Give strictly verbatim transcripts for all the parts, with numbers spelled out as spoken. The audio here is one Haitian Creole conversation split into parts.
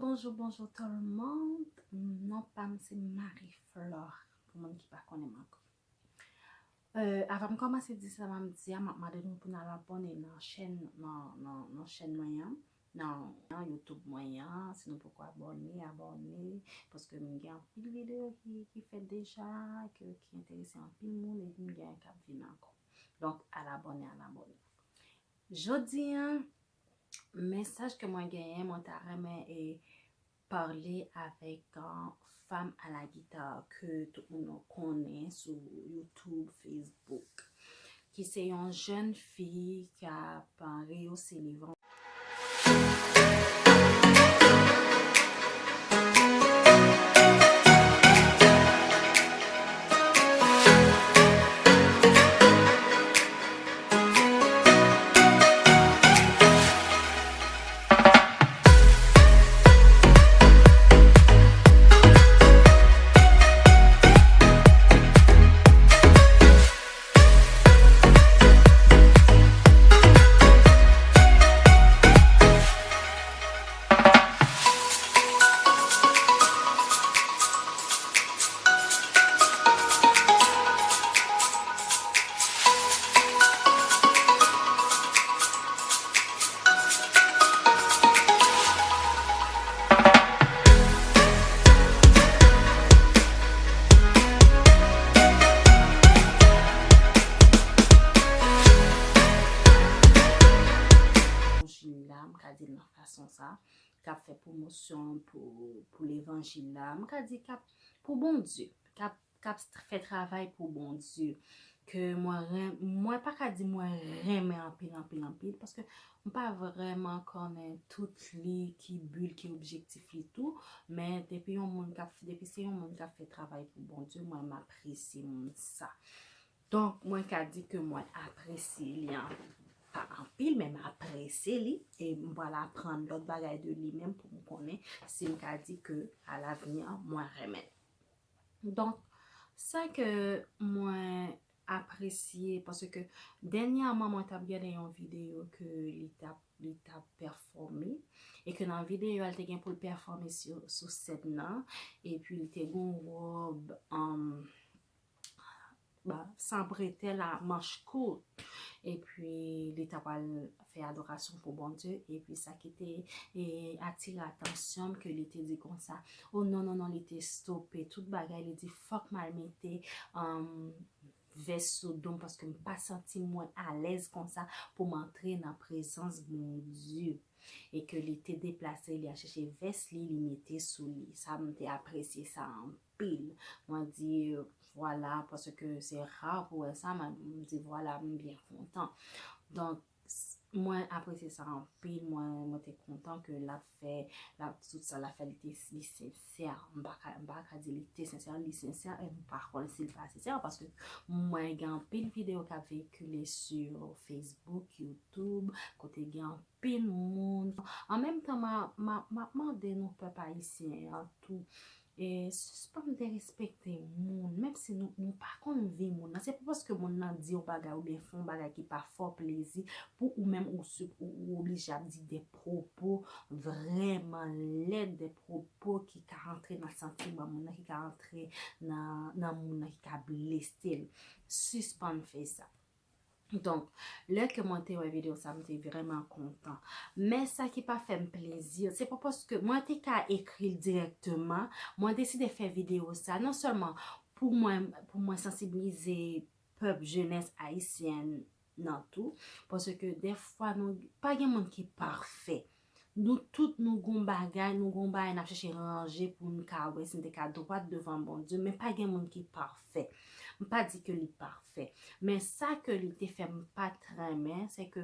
Bonjou, bonjou tout le monde. Non pa m se Marie Flore, pou moun ki pa konnen m ankò. Euh, avan m kòmanse di sa m ap di a, m ap mande nou pou n al abòne nan chèn, nan, nan, nan chèn mwen an, nan, nan YouTube mwen an. Si nou poko abòne, abòne, paske m gen anpil videyo ki, ki fèt deja, ke, ki enterese anpil moun, epi m gen k ap vin ankò. Donk, al abòne, al abòne. Jodi a, mesaj ke mwen genyen, mwen ta renmen e pale avèk, uh, fanm a la gita ke tout moun konnen sou YouTube, Facebook, ki se yon jèn fi k ap, uh, reyose levanjil. Levanjil la, m ka di l nan fason sa, k ap fè pwomosyon pou, pou levanjil la. M ka di k ap pou Bondye, k ap, k ap fè travay pou Bondye. Ke mwen ren-, mwen pa ka di mwen renmen anpil, anpil, anpil, paske m pa vrèman konnen tout li, ki bi l, ki objektif li tou, men depi yon moun k ap, depi se yon moun k ap fè travay pou Bondye, mwen m apresye moun sa. Donk, mwen ka di ke mwen apresye li an pa anpil, men m apresye li, e m pral aprann lòt bagay de li menm pou m konnen si m ka di ke alavni an, mwen renmen l. Donk, sa ke mwen apresye, paske dènyèman mwen t ap gade yon videyo ke li t ap, li t ap pèfòme, e ke nan videyo a, li te gen pou l pèfòme sou, sou sèn nan, epi li te gen yon wòb, um, ba, san bretèl a manch kout. Epi li ta pral fè adorasyon pou Bondye. Epi sa ki te, e, atire atansyon m, ke li te di konsa, o non, non, non, li te stope tout bagay. Li di, fòk m al mete, um, vès sou do m, paske m pa santi mwen alèz konsa pou m antre nan prezans Bondye. E ke li te deplase, li al chèche vès li, li mete sou li. Sa, m te apresye sa anpil. Mwen di, vwala, paske se ra pou wè sa, men m di, vwala, m byen kontan. Donk, s-, mwen apresye sa anpil, mwen, mwen te kontan ke l ap fè, l ap, tout sa l ap fè, li te, li sensè. M pa ka, m pa ka di li te sensè, li sensè, e m pa konn si l pa sensè, paske mwen gen anpil videyo k ap veyikile sou Facebook, YouTube, kote gen anpil moun. An menm tan, m a, m a, m ap mande nou, pèp ayisyen an tou, e sispann derespekte moun, menm si nou, nou pa konn vi moun nan. Se pa paske moun nan di yon bagay oubyen fè yon bagay ki pa fè w plezi, pou ou menm ou, ou, ou oblije ap di de pwopo vrèman lèd, de pwopo ki ka antre nan santiman moun nan, ki ka antre nan, nan moun nan, ki ka blese l. Sispann fè sa. Donk, lè ke mwen te wè videyo sa, m te vrèman kontan. Men sa ki pa fè m plezi, se pa paske mwen te ka ekri l dirèkteman, mwen deside fè videyo sa, non sèlman pou mwen, pou mwen sansibilize pèp, jenès ayisyèn nan tou, paske dèfwa nou, pa gen moun ki pafè. Nou tout nou gon bagay, nou gon bagay n ap chèche ranje pou n ka wè si n te ka dwat devan Bondye, men pa gen moun ki pafè. M pa di ke li pafè, men sa ke li te fè m pa t renmen, se ke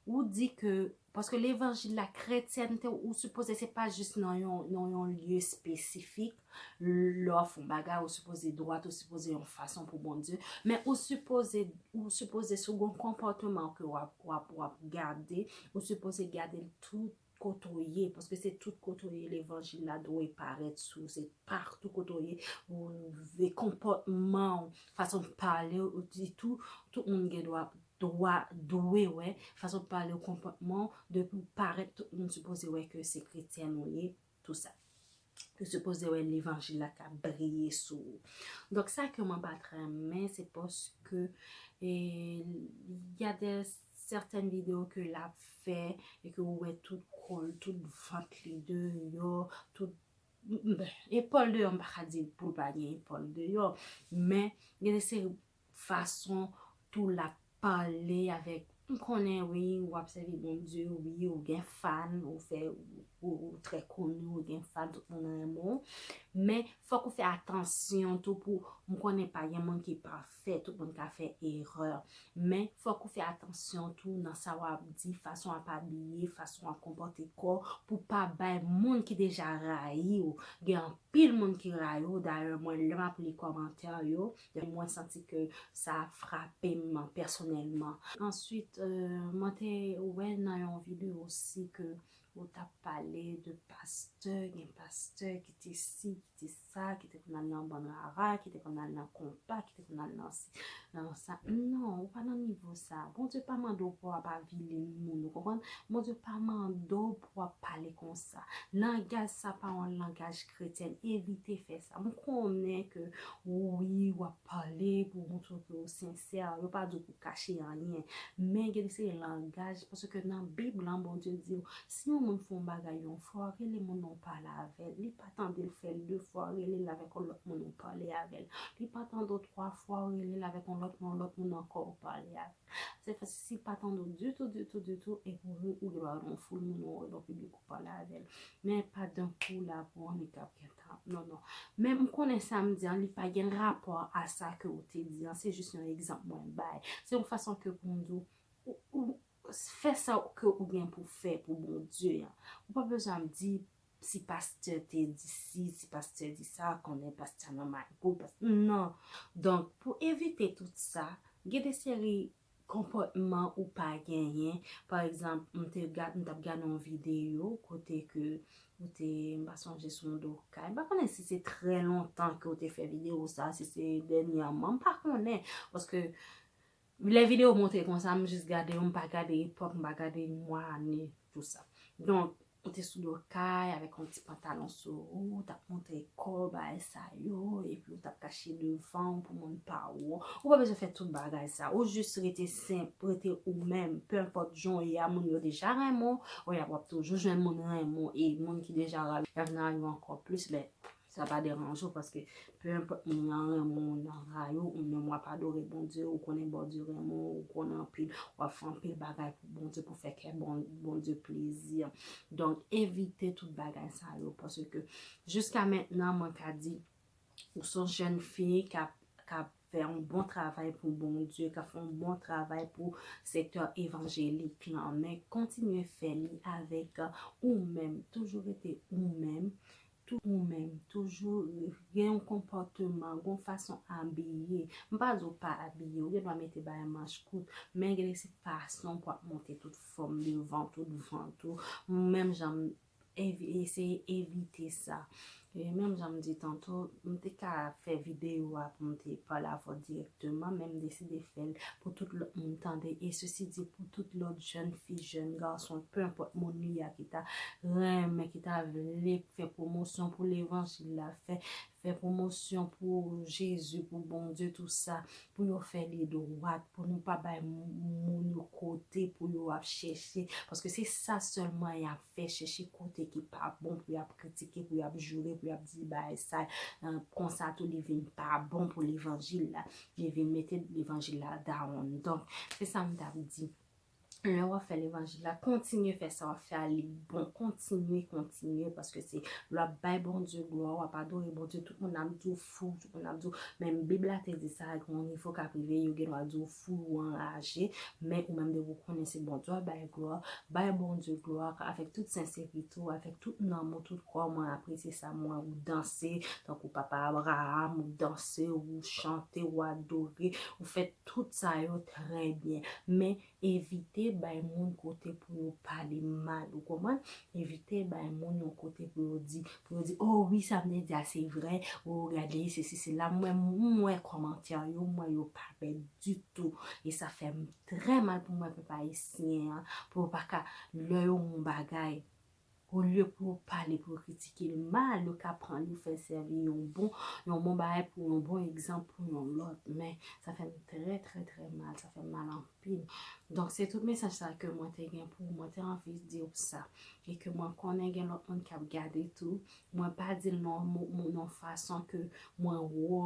ou di ke, paske levanjil la, kretyènte, ou sipoze se pa jis nan yon, nan yon lye espesifik, lè w ap fè yon bagay, ou sipoze dwat, ou sipoze yon fason pou Bondye, men ou sipoze, ou sipoze si w gon konpòtman ke w ap, w ap, w ap gade, ou sipoze gade l tout kote w ye, paske se tout kote w ye, levanjil la dwe parèt sou, se patou kote w ye, ou vle konpòtman w, fason w pale, ou di tou, tout moun gen dwa, dwa, dwe wè, fason w pale w, konpòtman w, depi w parèt, tout moun sipoze wè ke se kretyèn ou ye, tou sa. Ou sipoze wè levanjil la k ap briye sou ou. Donk, sa ke mwen pa t renmen, se paske, e, y a de sètèn videyo ke l ap fè e ke ou wè tout kò l, tout vant li deyò, tout, epòl deyò, m pa ka di pou l pa gen epòl deyò, men gen de seri fason tou l ap pale avèk, m konnen wi, w ap sèvi Bondye, wi, ou gen fan, ou fè, ou, ou, ou trè koni, ou gen fan, tout moun renmen w. Men fòk ou fè atansyon tou pou, m konnen pa gen moun ki pafè, tout moun ka fè erè. Men fòk ou fè atansyon tou nan sa w ap di, fason w ap abiye, fason w ap konpòte kò w, pou pa bay moun ki deja rayi w. Gen anpil moun ki rayi w, dayè mwen lè m ap li kòmantè yo, mwen santi ke sa frape m pèsonèlman. Answit, euh, mwen te wè nan yon videyo osi ke ou t ap pale de pastè, gen pastè ki te si, ki te sa, ki te konn al nan bann rara, ki te konn al nan konpa, ki te konn al nan si, nan sa. Non, ou pa nan nivo sa. Bondye pa mande w pou w ap avili moun, ou konprann? Bondye pa mande w pou w ap pale konsa. Langaj sa pa yon langaj kretyen. Evite fè sa. M konnen ke wi, w ap pale pou montre ke w sensè. Yo pa di w pou w kache anyen. Men gen de seri langaj, paske nan Bib lan, Bondye di w, si yon moun fè yon bagay yon fwa, rele moun nan w pale avè l. Li pa tande l, fè l de fwa, rele l avèk yon lòt moun ou pale avè l. Li pa tande w twa fwa, rele l avèk yon lòt moun, yon lòt moun ankò ou pale avè l. Se fè, si l pa tande w ditou, ditou, ditou, epi ou, ou gen dwa wè yon foul moun, ou wè yon piblik ou pale avè l. Men pa dan kou la pou annik ap gentan. Non, non. Men m konnen sa m di an, li pa gen rapò a sa ke ou te di an. Se jis yon egzanp mwen bay. Se yon fason ke pou m di w, ou, ou, fè sa ke ou gen pou fè pou Bondye an. Ou pa bezwen ap di si pastè te di si, si pastè di sa, konnen pastè nan magouy, pas-, non. Donk, pou evite tout sa, gen de seri konpòtman ou pa genyen. Pa egzanp, m te gad, m t ap gade yon videyo kote ke ou te, m pa sonje sou yon do kay. M pa konnen si se trè lontan ke ou te fè videyo sa, si se dènyèman, m pa konnen. Paske lè videyo montre konsa, m jis gade yo, m pa gade epòk, m pa gade mwa, ane, tou sa. Donk, ou te sou do kay avèk yon ti pantalon sou ou, ou t ap montre kò w, bagay sa yo, epi ou t ap kache devan w pou moun pa wè w. Ou pa bezwen fè tout bagay sa. Ou jis rete senp, rete ou menm. Pe enpòt jan w ye a, moun yo deja renmen w, w ap toujou jwenn moun renmen w, e moun ki deja rayi w, y ap nan rayi w ankò plis, men sa pa deranje w, paske pe enpòt moun nan renmen w, nan rayi w, ou menm w ap adore Bondye, ou konnen Bondye renmen w, ou konnen anpil, w ap fè anpil bagay pou Bondye, pou fè kè Bon-, Bondye plezi. Donk, evite tout bagay sa yo, paske jiska mentnan, mwen ka di, ou se yon jèn fi k ap, k ap fè yon bon travay pou Bondye, k ap fè yon bon travay pou sektè evanjelik lan, men kontinye fè li avèk ou menm, toujou rete ou menm, tou ou menm, toujou gen yon konpòteman, gen yon fason abiye. M pa di w pa abiye, ou gen dwa mete bagay manch kout, men gen de fason pou w ap montre tout fòm devan, tout vant ou. Menm jan m evi-, eseye evite sa. E menm jan m di tanto, m te ka fè videyo a pou m te pale avè w dirèkteman, men m deside fè l pou tout lòt moun tande. E sesi di pou tout lòt jèn fi, jèn gason, pe enpòt moun li a ki ta renmen, ki ta vle fè pwomosyon pou levanjil la, fè, fè pwomosyon pou Jezi, pou Bondye, tou sa, pou yo fè li dwat, pou nou pa bay moun yo kote pou yo ap chèche, paske se sa sèlman y ap fè, chèche kote ki pa bon pou y ap kritike, pou y ap joure, pou y ap di bagay sa, eh, konsa tou li vin pa bon pou levanjil la, li vin mete levanjil la down. Donk, se sa m t ap di. Lè w ap fè levanjil la, kontinye fè sa w ap fè a, li bon. Kontinye, kontinye, paske se, lè w ap bay Bondye glwa, w ap adore Bondye, tout moun ap di w fou, tout moun ap di w, men Bib la te di sa, gen yon nivo k ap rive, yo gen dwa di w fou, ou anraje, men ou menm depi w konnen se Bondye w ap bay glwa, bay Bondye glwa avèk tout senserite w, avèk tout nanm ou, tout kò w. Mwen apresye sa, mwen, ou danse, tankou papa Abraham, ou danse, ou chante, ou adore, ou fè tout sa yo trè byen. Men evite bay moun kote pou yo pale mal, ou konprann? Evite bay moun yon kote pou yo di, pou yo di, "Oh wi, sa m te di a se vrè, oh gade, sesi, sela." Mwen, m wè kòmantè yo, m wè yo pa bèl ditou. E sa fè m trè mal pou mwen, pèp ayisyen an, pou yo pa ka, lè yo wè yon bagay, Olye pou yo pale, pou yo kritike l mal, yo ka pran li, yo fè sèvi yon bon, yon bon bagay pou yon bon egzanp pou yon lòt. Men sa fè m trè, trè, trè mal. Sa fè m mal anpil. Donk, se tout mesaj sa ke mwen te gen pou ou. Mwen te anvi di w sa. E ke mwen konnen gen lòt moun k ap gade tou. Mwen pa di l nan mo- mo- nan fason ke mwen wo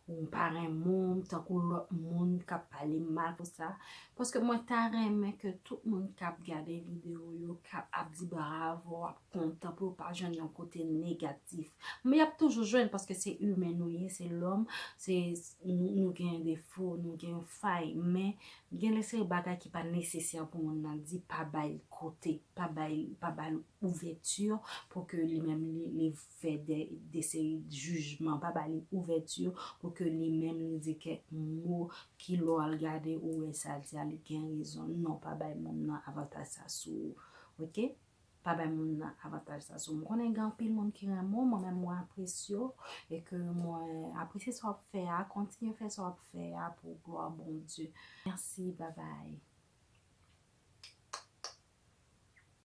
ou m pa renmen w, tankou lòt moun k ap pale mal konsa. Paske mwen ta renmen ke tout moun k ap gade videyo yo, k ap ap di bravo, ap kontan pou yo pa jwenn yon kote negatif. Men y ap toujou jwenn paske se imen nou ye, se lòm, se nou, nou gen defo, nou gen fay. Men gen de seri bagay ki pa nesesè pou moun nan di, pa bay kote, pa bay, pa bay ouvèti pou ke li menm li, li fè de, de seri jijman, pa bay li ouvèti pou ke li menm li di kèk mo ki lè w al gade ou wè sa l di a li gen rezon. Non, pa bay moun nan avantaj sa sou ou. Oke? Pa bay moun nan avantaj sa sou ou. M konnen gen anpil moun ki renmen w, mwen menm mwen apresye w e ke mwen apresye sa w ap fè a, kontinye fè sa w ap fè a pou glwa Bondye. Mèsi, babay.